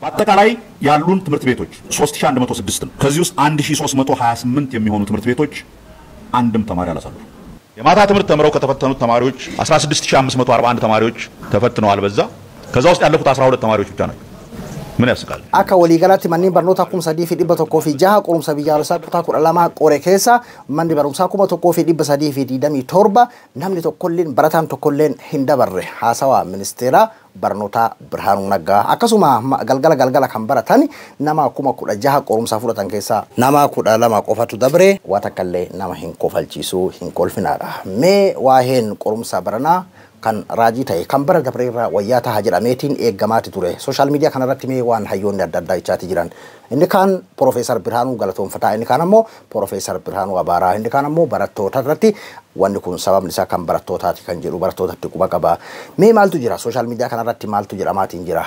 በአጠቃላይ ያሉን ትምህርት ቤቶች 3106 ነው። ከዚህ ውስጥ 1328 የሚሆኑ ትምህርት ቤቶች አንድም ተማሪ አላሳለፉም። የማታ ትምህርት ተምረው ከተፈተኑት ተማሪዎች 16541 ተማሪዎች ተፈትነዋል። በዛ ከዛ ውስጥ ያለፉት 12 ተማሪዎች ብቻ ናቸው። ምን ያስቃል? Akka waliigalaatti manneen barnootaa 3106 qorumsa biyyaalessaa kutaa 12 qore keessa manni barumsaa 1327 namni tokkolleen barataan tokkolleen hin dabarre, haasawaa ministeera barnootaa Birhaanuu Naggaa. Akkasuma galgala galgala kan baratan nama 16,000 qorumsa fudhatan keessaa nama 12 qofatu dabre. Waa takkallee nama hin kofalchiisuu, hin kolfinaadha. Mee waa'een qorumsa baranaa kan raajii ta'e kan bara dabre irraa wayyaa taha jedhameetiin eeggamaati ture. Social media kanarratti mee waan hayyoonni adda addaa jechaati jiran. Inni kaan Piroofeesar Birhaanuu galatoonfataa, inni kaan ammoo Piroofeesar Birhaanuu abaaraa, inni kaan ammoo barattoota irratti wanni kun sababni isaa kan barattootaati kan jedhu barattootatti quba qaba. Mee maaltu jira? Social media kanarratti maaltu jedhamaatiin jira?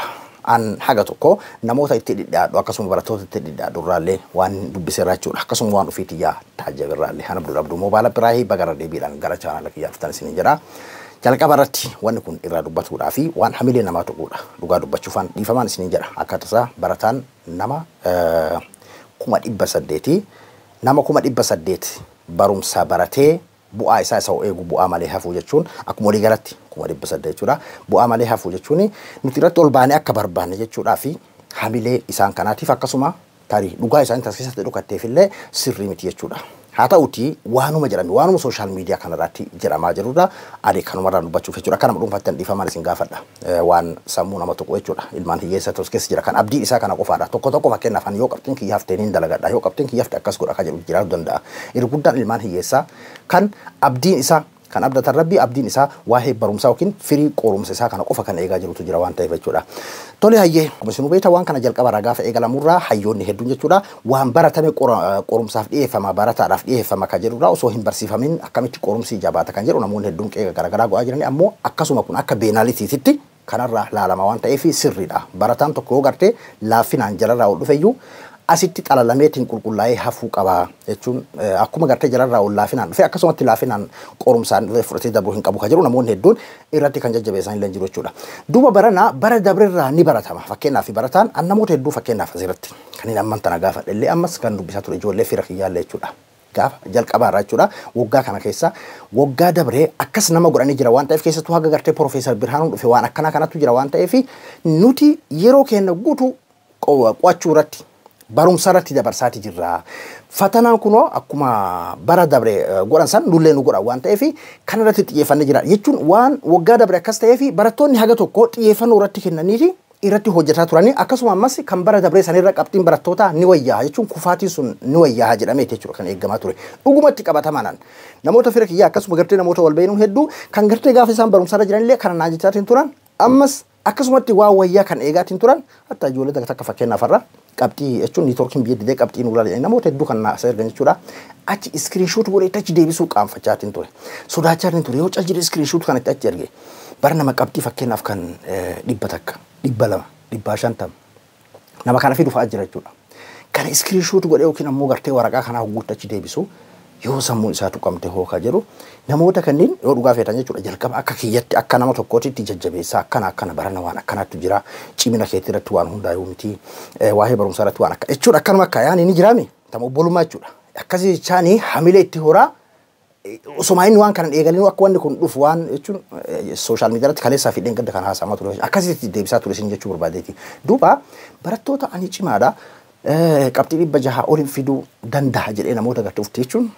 An haga tokko namoota itti dhidhaadhu akkasuma barattoota itti dhidhaadhu irraallee waan dubbiseerraa jechuudha. Akkasuma waan ofiitti yaa taajjabirraallee. Ana Abdul Abduu Moobaala Biraahii bagara deebiidhaan gara chaanaala kiyyaa dhuftan isiniin jedha. Jalqaba irratti wanni kun irraa dubbatuudhaa fi waan hamilee namaa tuquudha. Dhugaa dubbachuufaan dhiifamaan isiniin jedha. Akka tasaa barataan nama 800,000, nama 800,000 barumsa baratee bu'aa isaa isa eegu bu'aa malee hafuu jechuun akkuma walii galatti 800,000 jechuudha. Bu'aa malee hafuu jechuun nuti irratti ol baanee akka barbaanne jechuudhaa fi hamilee isaan kanaatiif akkasuma tarii dhugaa isaanii tas keessatti dhokatteef illee sirrii miti jechuudha. Haa ta'uutii waanuma jedhame waanuma social media kanarratti jedhamaa jirudha. Ani kanumarraa dubbachuuf jechuudha. Kanuma dhuunfaatti dhiifamaan isin gaafadha. Waan sammuu nama tuqu jechuudha. Ilmaan hiyyeessa tos keessa jira kan abdii isaa kana qofaadha. Tokko tokko fakkeenyaaf ani yoo qabxiin kiyya hafte niin dalagadha. Yoo qabxiin kiyya hafte akkas godha kan jedhu jiraachuu danda'a. Irri guddaan ilmaan hiyyeessaa kan abdiin isaa kan abdatan rabbii abdiin isaa waa'ee barumsaa yookiin firii qorumsa isaa kana qofa kan eegaa jirutu jira waan ta'eef jechuudha. Tole hayyee, akkuma isin beektan waan kana jalqaba irraa gaafa eegalamurraa hayyoonni hedduun jechuudha waan baratame qorumsaaf dhiyeeffama barataadhaaf dhiyeeffama kan jedhurraa osoo hin barsiifamin akkamitti qorumsi jabaata kan jedhu namoonni hedduun qeeqa garaagaraa go'aa jirani ammoo akkasuma kun akka beenaalitiititti kanarraa laalama waan ta'eef sirriidha. Barataan tokko yoo gartee laaffinaan jalarraa ol dhufeyyuu asitti xalalameetiin qulqullaa'ee hafuu qaba jechuun akkuma gartee jalarraa ol laafinaan dhufe akkasumatti laafinaan qorumsaan dhufe fudhatee dabruu hin qabu kan jedhu namoonni hedduun irratti kan jajjabeessan illee jiru jechuudha. Duuba baranaa bara dabrerraa ni baratama. Fakkeenyaaf barataan an namoota hedduu fakkeenyaaf asirratti kan inni amman tana gaafadhe illee ammas kan dubbisaa ture ijoollee fira kiyyaallee jechuudha. Gaafa jalqabaarraa jechuudha waggaa kana keessa waggaa dabree akkas nama godhanii jira waan ta'eef keessattuu haga gartee Piroofeesar Birhaanuun dhufe waan akkanaa kanatu jira waan ta'eef nuti yeroo keenya guutuu qo'achuu irratti barumsa irratti dabarsaati jirra. Fatanaan kunoo akkuma bara dabre godhan san nullee nu godhan waan ta'eef kan irratti xiyyeeffannee jira jechuun waan waggaa dabre akkas ta'eef barattoonni haga tokko xiyyeeffannoo irratti kennaniiti irratti hojjetaa turanii akkasuma ammas kan bara dabree sanirra qabxiin barattootaa ni wayyaa jechuun kufaatiin sun ni wayyaa jedhameeti jechuudha kan eeggamaa ture. Dhugumatti qabatamaanaan namoota fira kiyyaa akkasuma gartee namoota wal beeynuun hedduu kan gartee gaafa isaan barumsarra jiranillee kana naa jechaatiin turan ammas akkasumatti waan wayyaa kan eegaatiin turan hatta ijoollee takka takka fakkeenyaaf irra qabxii jechuun niitoorkiin biyya didee qabxii nuu laala namoota hedduu kan naa ergan jechuudha. Achi screenshot godhee achi deebisuu qaanfachaatiin ture. Sodaachaatiin ture yoo cal jedhee screenshot kan itti achi erge bara nama qabxii fakkeenyaaf kan 100, 200, 150 nama kana fidu fa'aa jira jechuudha. Kana screenshot godhee yookiin ammoo gartee waraqaa kanaa guutuu achi deebisu yoo sammuun isaa tuqamte hookaa jedhu namoota kanneen yoo dhugaa feetan jechuudha jalqaba akka kiyyatti akka nama tokkootitti jajjabeessaa akkana akkana barana waan akkanaatu jira cimina keetii irratti waan hundaa'uu miti waa'ee barumsaa irratti waan akka jechuudha akkanuma akka yaani ni jiraame tama obbolummaa jechuudha akkasii jechaanii hamilee itti horaa osuma inni waan kana eegalinu akka wanni kun dhufu waan jechuun social media irratti kaleessaa fi dheengadda kan haasa'amaa ture akkasitti deebisaa ture isin jechuu barbaadeeti. Duuba barattoota ani cimaadha qabxii 600 ol hin fiduu danda'a jedhee namoota gartee ufti jechuun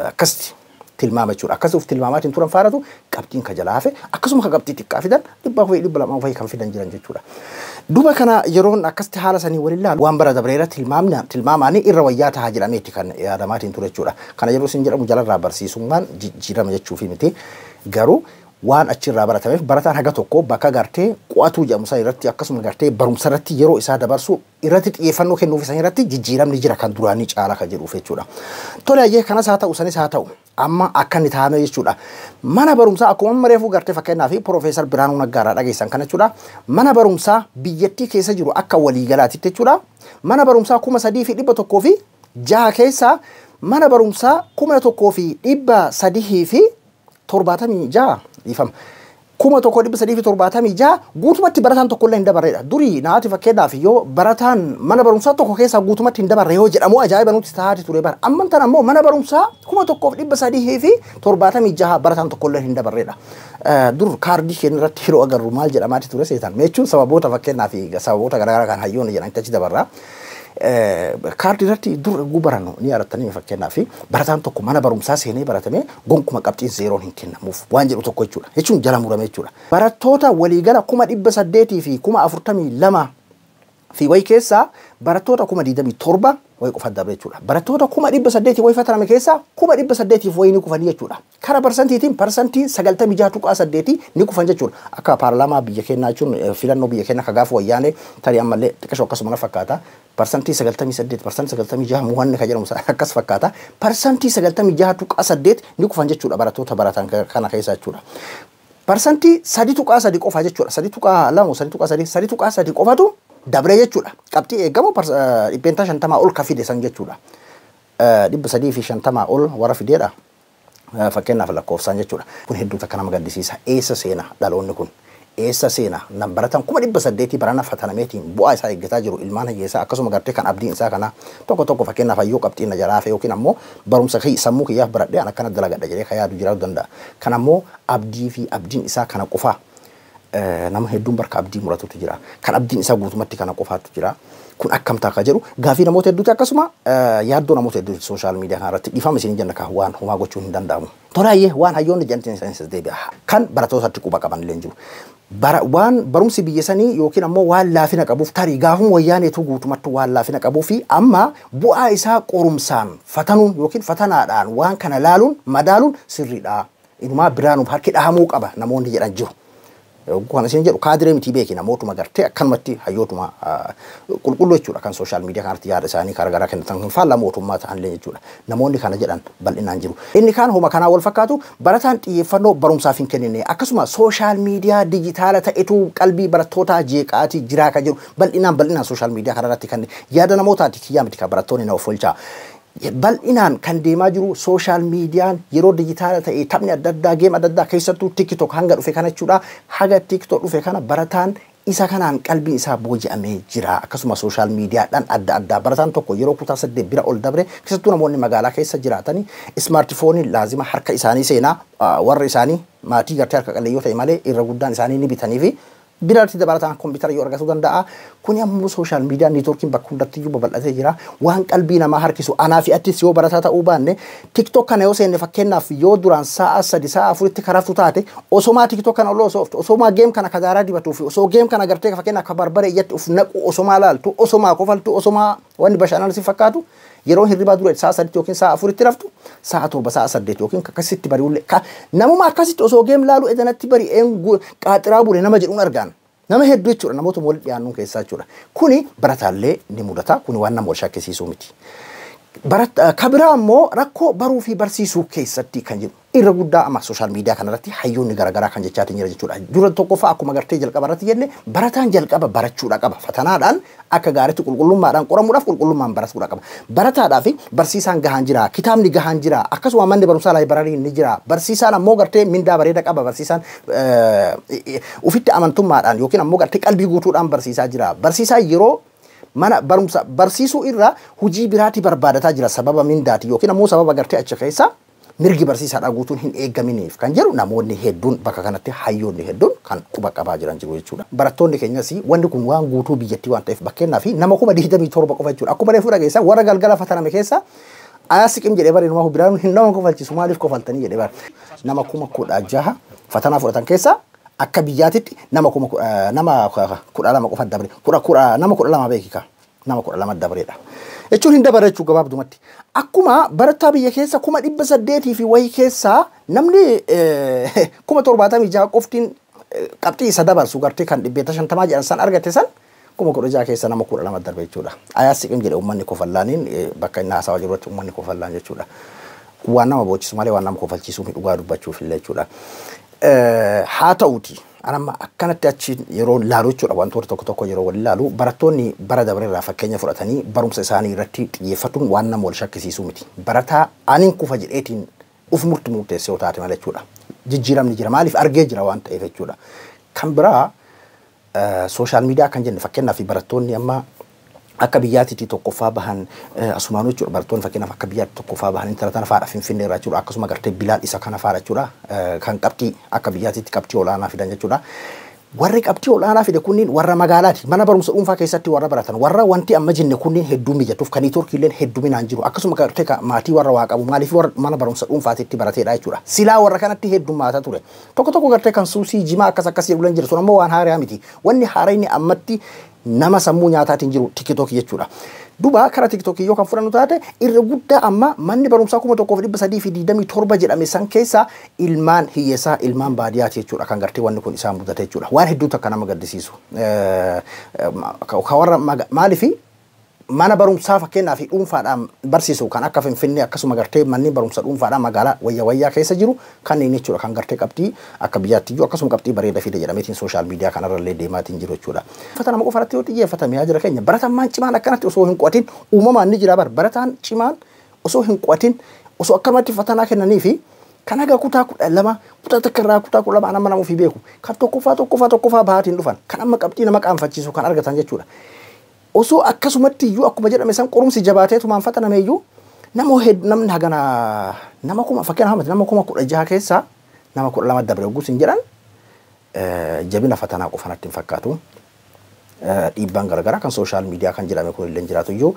akkasitti tilmaama jechuudha. Akkasii of tilmaamaatiin turan faaratu qabxiin ka jalaa hafe akkasuma ka qabxii xiqqaa fidan 400 200 kan fidan jiran jechuudha. Duuba kana yeroon akkasitti haala sanii waliin ilaalu waan bara dabreera tilmaamaanii irra wayyaa tahaa jedhameeti kan yaadamaatiin ture jechuudha. Kana yeroo isin jedhamu jalarraa barsiisummaan jijjiirama jechuufi miti. Garuu waan achirraa baratameef barataan haga tokko bakka gartee qo'atuu jedhamu san irratti akkasuma gartee barumsa irratti yeroo isaa dabarsu irratti xiyyeeffannoo kennuuf san irratti jijjiiramni jira kan duraanii caala kan jedhuuf jechuudha. Tole hayyee kanas haa ta'u sanis haa ta'u amma akka inni taa'ame jechuudha. Mana barumsaa akkuma amma reefuu gartee fakkeenyaaf Piroofeesar Birhaanuu Naggaarraa dhageessan kana jechuudha. Mana barumsaa biyyattii keessa jiru akka waliigalaatitti jechuudha. Mana barumsaa 3106 keessaa mana barumsaa 1376 dhiifama. 1376 guutumatti barataan tokkollee hin dabarreedha. Durii naati fakkeenyaaf yoo barataan mana barumsaa tokko keessaa guutumatti hin dabarre yoo jedhamu ajaa'iba nuti taati ture bara. Amman tan ammoo mana barumsaa 1376 barataan tokkollee hin dabarreedha. Dur kaardii keenya irratti yeroo agarru maal jedhamaati ture seetan. Jechuun sababoota fakkeenyaaf sababoota garaagaraa kan hayyoonni jedhanitti achi dabarra. Kaardii irratti dur eeguu barannu ni yaadattanii, fakkeenyaaf barataan tokko mana barumsaa seenee baratame gonkuma qabxiin zeeroon hin kennamuuf waan jedhu tokko jechuudha. Jechuun jala murame jechuudha. Barattoota waliigala 842,000 fi wayi keessaa barattoota 27,000 wayi qofa dabre jechuudha. Barattoota 800,000 wayi fataname keessaa 800,000 wayi ni kufanii jechuudha. Kara parsantiitiin parsantiin 96.8 ni kufan jechuudha. Akka paarlaamaa biyya keenyaa jechuun filannoo biyya keenyaa ka gaafa Wayyaanee tarii ammallee xiqqashoo akkasuma fakkaata. Parsantii 98, parsantii 96 muhanni kan jedhamu akkas fakkaata. Parsantii 96.8 ni kufan jechuudha barattoota baratan kana keessa jechuudha. Parsantii 3.3 qofa jechuudha. 3.2, 3.3, 3.3 qofatu dabree jechuudha. Qabxii eegamu 50% ol ka fide san jechuudha. 350 ol warra fideedha. Fakkeenyaaf lakkoofsaan jechuudha. Kun hedduu takka nama gaddisiisa. Eessa seena dhaloonni kun? Eessa seena? Nam baratan 800,000 barana fatanameetiin bu'aa isaa eeggataa jiru, ilmaan hiyyeessaa akkasuma gartee kan abdiin isaa kana tokko tokko fakkeenyaaf hayyoo qabxiin na jalaa yookiin ammoo barumsa sammuu kiyyaaf baradhee an akkana dalagadha jedhee kan yaadu jiraachuu danda'a. Kan ammoo abdii fi abdiin isaa kana qofaa, nama hedduun barka abdii muratutu jira. Kan abdiin isaa guutumatti kana qofaatu jira. Kun akkam ta'a jedhu gaafii namoota hedduuti, akkasuma yaaddoo namoota hedduuti social media kanarratti. Dhiifama isin jenna, kaa waan homaa gochuun hin danda'amu. Tolaayyee, waan hayyoonni jedhan isaanis deebi'a. Kan barattootatti quba qaban illee jiru. Waan barumsi biyya sanii yookiin ammoo waan laafina qabuuf, tarii gaafuma Wayyaaneetu guutumatti waan laafina qabuu fi amma bu'aa isaa qorumsaan fatanuun yookiin fatanaadhaan waan kana laaluun madaaluun sirriidha. Inumaa biraanuuf harki dhahamuu qaba namoonni jedhan jiru. Kan isin jedhu kaadiree miti beeki, namootuma gartee akkanumatti hayyootuma qulqulluu jechuudha, kan social media kanarratti yaada isaanii karaa garaa kennatan kan faallaa mootummaa ta'anillee jechuudha. Namoonni kana jedhan bal'inaan jiru. Inni kaan homa kanaa wal fakkaatu, barataan xiyyeeffannoo barumsaaf hin kennine, akkasuma social media dijitaala ta'etu qalbii barattootaa jeeqaatii jiraa kan jedhu bal'inaan bal'inaan social media kanarratti kan yaada namootaati, kiyyaa miti kan barattoonni na of oolchaa. Bal'inaan kan deemaa jiru social mediaan yeroo dijitaala ta'e, taphni adda addaa, game adda addaa, keessattuu TikTok hanga dhufe kana jechuudha. Haga TikTok dhufe kana barataan isa kanaan qalbiin isaa booji'amee jira. Akkasuma social mediadhaan adda addaa barataan tokko yeroo kutaa 8 bira ol dabre, keessattuu namoonni magaalaa keessa jiraatanii smartphoneiin laazima harka isaanii seenaa, warra isaanii maatii gartee harka qalleeyyoo ta'e malee irra guddaan isaanii ni bitanii fi biraatti dabalataan kompiitara yoo argatuu danda'a. Kuni ammoo social media networkiin bakka hundatti iyyuu babal'atee jira. Waan qalbii namaa harkisu, anaa fi attis yoo barataa ta'uu baanne TikTok kana yoo seenne, fakkeenyaaf yoo duraan sa'a 3, sa'a 4tti karaftu taate, osomaa TikTok kana oloo osoo osomaa game kana kadaaraa dibatuu fi osoo game kana gartee fakkeenyaaf akka barbare iyyatti uf naqu, osomaa laaltu, osomaa kofaltu, osomaa wanni bashannana si fakkaatu, yeroo hirribaa dura sa'a 3tti yookiin sa'a 4tti raftu, sa'a 7, sa'a 8 yookiin akkasitti bari'ullee namuma akkasitti osoo game laalu edanatti bari'een qaaxiraa bule nama jedhuun argaan. Nama hedduu jechuudha, namoota walitti dhiyaannuun keessaa jechuudha. Kuni barataallee ni mudata, kuni waan nama wal shakkisiisuu miti. Kabiraa ammoo rakkoo baruu fi barsiisuu keessatti kan jiru irra guddaa amma social media kanarratti hayyoonni garaagaraa kan jechaatiin jira jechuudha. Dura tokkoffaa akkuma gartee jalqaba irratti jenne, barataan jalqaba barachuudha qaba. Fatanaadhaan akka gaariitti qulqullummaadhaan qoramuudhaaf qulqullummaan barachuudha qaba. Barataadhaa fi barsiisaan gahaan jira, kitaabni gahaan jira, akkasuma manni barumsaa laayibarariin ni jira. Barsiisaan ammoo gartee mindaa bareeda qaba. Barsiisaan ufitti amantummaadhaan yookiin ammoo gartee qalbii guutuudhaan barsiisaa jira. Barsiisaan yeroo mana barumsa barsiisuu irraa hojii biraati barbaadataa jira sababa mindaati yookiin ammoo sababa gartee achi keessa mirgi barsiisaadhaa guutuun hin eeggaminiif kan jedhu namoonni hedduun bakka kanatti hayyoonni hedduun kan quba qabaa jiran jiru jechuudha. Barattoonni keenyas wanni kun waan guutuu biyyattii waan ta'eef, bakkeenyaa fi nama 27,000 qofa jechuudha. Akkuma reefuu dhageessan, warra galgala fataname keessa ayaasiqim jedhee bari nama biraan hin nama kofalchisu, maaliif kofaltanii jedhee bari nama 16,000 fatanaa fudhatan keessa akka biyyaatitti nama 12 qofa dabre, kudha kudha nama 12 beekika, nama 12 dabreedha. Jechuun hin dabarre jechuu gabaabdumatti. Akkuma barataa biyya keessa 800,000 fi wayii keessaa namni 76,000 qoftiin qabxii isa dabarsu gartee kan 50% jedhan san argate san, 16,000 keessa nama 12 darbe jechuudha. Ayaasiqim jedhe uummanni kofallaaniin bakka inni haasawaa jirutti uummanni kofallaan jechuudha. Waan nama boochisu malee waan nama kofalchiisuu dhugaa dubbachuuf illee jechuudha. Haa ta'uuti anamma akkanatti achi yeroo laalu jechuudha, wantoota tokko tokko yeroo wal ilaalu, barattoonni bara dabareerraa fakkeenya fudhatanii barumsa isaanii irratti xiyyeeffatuun waan nama wal shakkisiisuu miti. Barataa aniin kufa jedheetiin uf murteessee yoo taate malee jechuudha. Jijjiiramni jira, maaliif argee jira waan ta'eef jechuudha. Kan biraa social media kan jenne, fakkeenyaaf barattoonni amma akka biyyaatitti tokkoffaa bahan asumaanuu jechuudha. Barattoonni fakkeenyaaf akka biyyaatti tokkoffaa bahan intala tana faadha Finfinnee irraa jechuudha. Akkasuma gartee Bilaal isa kana faadha jechuudha. Kan qabxii akka biyyaatitti qabxii olaanaa fidan jechuudha. Warri qabxii olaanaa fide kunniin warra magaalaati. Mana barumsa dhuunfaa keessatti warra baratan. Warra wanti amma jenne kunniin hedduu mijatuuf kan networkiilleen hedduminaan jiru. Akkasuma gartee maatii warra waa qabu, maaliif warra mana barumsa dhuunfaatitti barateedha jechuudha. Silaa warra kanatti heddummaata ture. Tokko tokko gartee kan suusii jimaa akkas akkas jedhu jira. Sun ammoo waan haaraa miti. Wanni haaraan ammatti nama sammuu nyaataatiin jiru TikTokii jechuudha. Duba karaa TikTokii yoo kan fudhannu taate, irra guddaa amma manni barumsaa 1327 jedhame san keessa ilmaan hiyyeessaa, ilmaan baadiyyaati jechuudha kan gartee wanni kun isaan mudate jechuudha. Waan hedduutu akka nama gaddisiisu. Ka warra maaliifi mana barumsaa fakkeenyaaf dhuunfaadhaan barsiisu kan akka Finfinnee, akkasuma gartee manneen barumsa dhuunfaadhaan magaalaa wayya wayyaa keessa jiru kanneen jechuudha kan gartee qabxii akka biyyaatti iyyuu akkasuma qabxii bareeda fide jedhameetiin social media kanarra illee deemaatiin jiru jechuudha. Uffata nama qofa irratti yoo xiyyeeffatame, yaa jira keenya, barataan cimaan akkanatti osoo hin qo'atin uumamaan ni jira bar. Barataan cimaan osoo hin qo'atin, osoo akkanumatti fatanaa kennanii fi kan haga kutaa 12, kutaa 1 irraa kutaa 12 nama nama ofii beeku kan tokkoffaa tokkoffaa tokkoffaa bahaatiin dhufan, kan amma qabxii nama qaanfachiisu kan argatan jechuudha. Osoo akkasumatti iyyuu akkuma jedhame san qorumsi jabaateetumaan fataname iyyuu nama namni hagana nama kuma, fakkeenyaaf nama 16,000 keessaa nama 12 dabre ogguus hin jedhan, jabina fatanaa qofa natti hin fakkaatu. Dhiibbaan garaagaraa kan social media kan jedhame kun illee jiraatu iyyuu,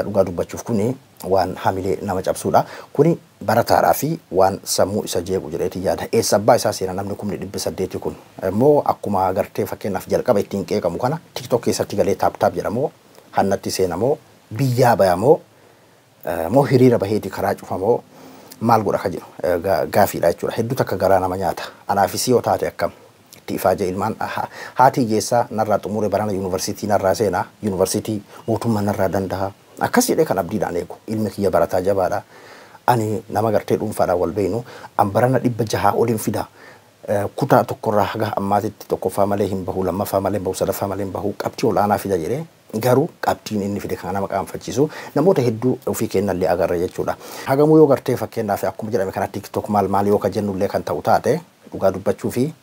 dhugaa dubbachuuf kuni waan hamilee nama cabsuudha. Kuni barataadhaa fi waan sammuu isa jeequ jedheeti yaada. Eessa abbaa isaa seena namni 800,000 kun? Immoo akkuma agartee fakkeenyaaf jalqaba ittiin qeeqamu kana TikTok keessatti galee tap tap jedhamoo, hannatti seenamoo, biyyaa bayamoo, moo hiriira baheeti karaa cufamoo, maal godha ka jedhu gaafiidha jechuudha. Hedduu takka garaa nama nyaata. Anaafis yoo taate akkam itti ifaaje? Ilmaan haati hiyyeessaa narraa xumure barana yuunivarsiitii narraa seenaa, yuunivarsiitii mootummaa narraa danda'a. Akkas jedhee kan abdiidhaan eegu ilmi kiyya barataa jabaadha. Ani nama gartee dhuunfaadhaan wal beeynu an barana 600 oliin fida. Kutaa tokkorraa haga ammaatitti tokkoffaa malee hin bahu, lammaffaa malee hin bahu, sadaffaa malee hin bahu, qabxii olaanaa fida jedhee, garuu qabxiin inni fide kan nama qaanfachiisu namoota hedduu ofii kennallee agarra jechuudha. Hagamuu yoo gartee fakkeenyaaf akkuma jedhame kana TikTok maal maal yoo ka jennullee kan ta'u taate, dhugaa dubbachuu fi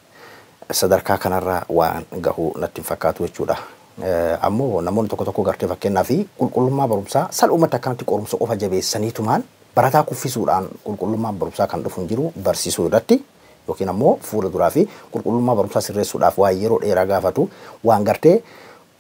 sadarkaa kanarra waan gahu natti hin fakkaatu jechuudha. Ammoo namoonni tokko tokko gartee fakkeenyaaf qulqullummaa barumsaa salphumatti akkanatti qorumsa qofa jabeessaniitumaan barataa kuffisuudhaan qulqullummaan barumsaa kan dhufu hin jiru. Barsiisuu irratti yookiin ammoo fuula duraa fi qulqullummaa barumsaa sirreessuudhaaf waan yeroo dheeraa gaafatu, waan gartee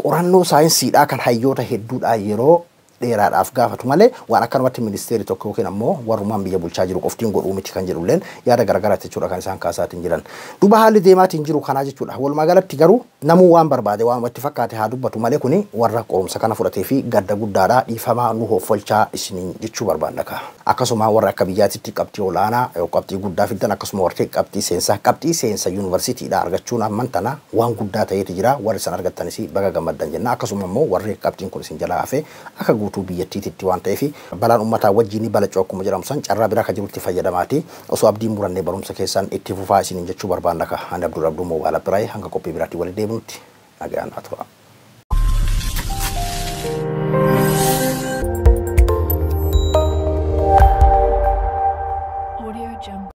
qorannoo saayinsiidhaa kan hayyoota hedduudhaa yeroo dheeraadhaaf gaafatu malee, waan akkanumatti ministeerri tokko yookiin ammoo warrumaan biyya bulchaa jiru qoftiin godhuu miti kan jedhulleen yaada garagaraatti jechuudha kan isaan kaasaatiin jiran. Duba haalli deemaatiin jiru kanaa jechuudha. Walumaa galatti garuu namuu waan barbaade waan itti fakkaate haa dubbatu malee, kuni warra qorumsa kana fudhatee fi gadda guddaadha, dhiifamaa nu hoffolchaa isiniin jechuu barbaadna ka. Akkasuma warra akka biyyaatitti qabxii olaanaa qabxii guddaa fidan, akkasuma warri qabxii seensaa yuunivarsiitiidha argachuun amman tana waan guddaa ta'eeti jira. Warri san argattanis baga gammaddan jenna. Akkasuma immoo warri qabxiin kun isin jalaa hafe akka guutuu biyyattiititti waan ta'eef, balaan uummataa wajjin balacoo akkuma jedhamu san, carraa biraa kan jirutti fayyadamaati. Osoo abdiin murannee barumsa keessan itti fufaa isiniin jechuu barbaanna ka. Ani Abdul Abduu Moobaala Biraayee, hanga qophii biraatti walitti deebinutti nagaan haa tura.